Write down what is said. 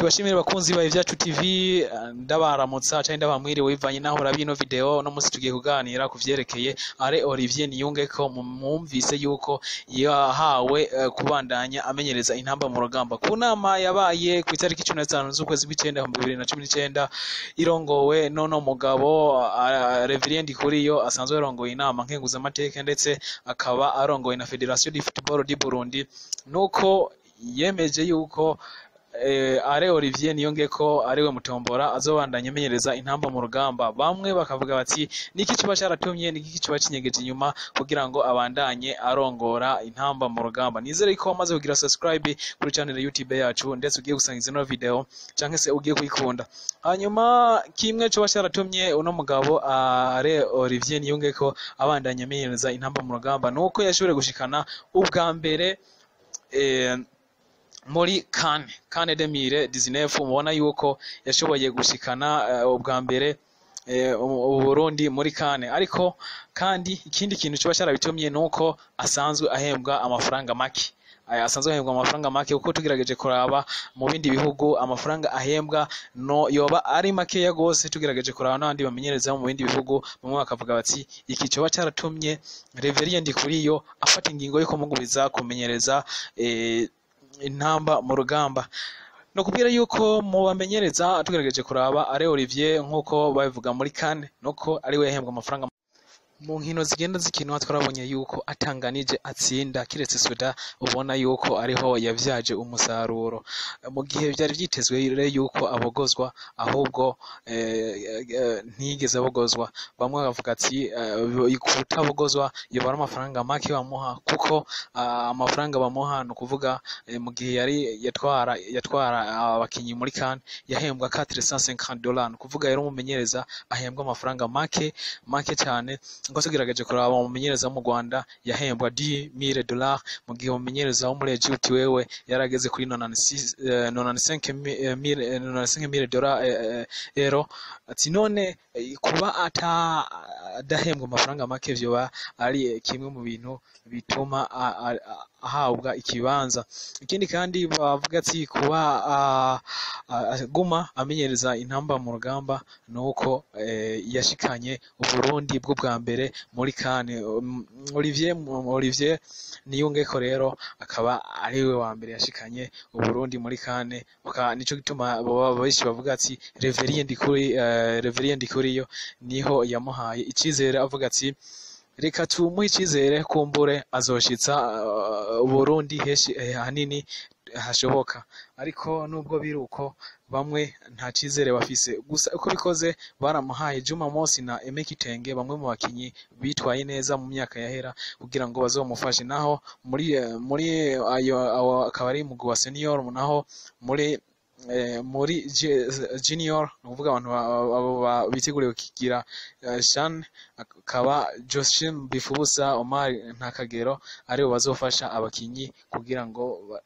Tubashimire bakunzi ba Ivyacu TV, ndabaramutsa canke ndabamwiriwe bivanye naho murabi ino video. No musi tugiye kuganira ku vyerekeye Alain Olivier Niyungeko. Mwumvise yuko yahawe kubandanya amenyereza Intamba mu Rugamba ku nama yabaye ku itariki 15 z'ukwezi kw'icenda 2019, irongowe nono mugabo Reverien Ndikuriyo, asanzwe arongoye Inama Nkenguzamateka, ndetse akaba arongoye na Fédération du Football du Burundi. Nuko yemeje yuko Alain Olivier Niyongeko ariwe mutombora azobandanya amenyereza Intamba mu Rugamba. Bamwe bakavuga bati: "Niki kiba caratumye, niki kiba kinyegeje inyuma kugira ngo abandanye arongora Intamba mu Rugamba?" Nizere ko wamaze kugira subscribe kuri channel YouTube yacu, ndetse ugiye gusangiza ino video canke se ugiye kuyikunda. Hanyuma kimwe coba caratumye uno mugabo Alain Olivier Niyongeko abandanya amenyereza Intamba mu Rugamba nuko yashoboye gushikana ubwa mbere muri CAN 2019. Mubona yuko yashoboye gushikana ubwa mbere u Burundi muri CAN. Ariko kandi ikindi kintu kiba cyarabitumye nuko asanzwe ahembwa amafaranga make. Aya asanzwe ahembwa amafaranga make, kuko tugerageje kuraba mu bindi bihugu amafaranga ahembwa no yoba ari makeya gose. Tugerageje kuraba n'abandi bamenyereza mu bindi bihugu, bamwe bakavuga bati iki coba cyaratumye Reverien Ndikuriyo afata ingingo yo kumugumiza kumenyereza Intamba mu Rugamba. No kubwira yuko mu bamenyereza, tugerageje kuraba, Alain Olivier, nkuko babivuga muri CAN, nuko ari we yahembwa amafaranga. Mu nkino zigenda zikinwa twarabonye yuko atanganije atsinda, kiretse Sudan ubona yuko ariho yavyaje umusaruro, mu gihe vyari vyitezwe rero yuko abogozwa, ahubwo ntiyigeze abogozwa. Bamwe bakavuga ati kutabogozwa yoba ari amafaranga make bamuha, kuko amafaranga bamuha, ni ukuvuga mu gihe yari yatwara abakinyi muri CAN yahembwa 450 dollars. Ni ukuvuga rero umumenyereza ahembwa amafaranga make make cyane. Ngo tugerageje kuraba, umumenyereza wo mu Rwanda yahembwa 10,000 dollars, mu gihe umumenyereza wo muri Egypt wewe yarageze kuri 95,000 dollars euro. Ati none kuba ata adahembwa amafaranga make vyoba ari kimwe mu bintu bituma ahabwa ikibanza. Ikindi kandi bavuga ati kuba aguma amenyereza Intamba mu Rugamba nuko yashikanye Uburundi bwo bwa mbere muri CAN. Olivier Niyungeko rero akaba ariwe wa mbere yashikanye Uburundi muri CAN. Nico gituma benshi bavuga ati Reverien Ndikuriyo niho yamuhaye icizere, avuga ati reka tumuhe icizere, kumbure azoshitsa Uburundi heshi hanini hashoboka. Ariko nubwo biri uko, bamwe nta cizere bafise. Gusa uko bikoze, baramuhaye Juma Mosi na Aime Kitenge, bamwe mu bakinyi bitwaye neza mu myaka yahera, kugira ngo bazomufashe. Naho muri ayo awo akaba ari mugwi wa senior, naho muri junior, ni ukuvuga abantu biteguriye kugira CHAN, akaba Joachim Bifubusa, Omar Ntakagero, aribo bazofasha abakinyi kugira ngo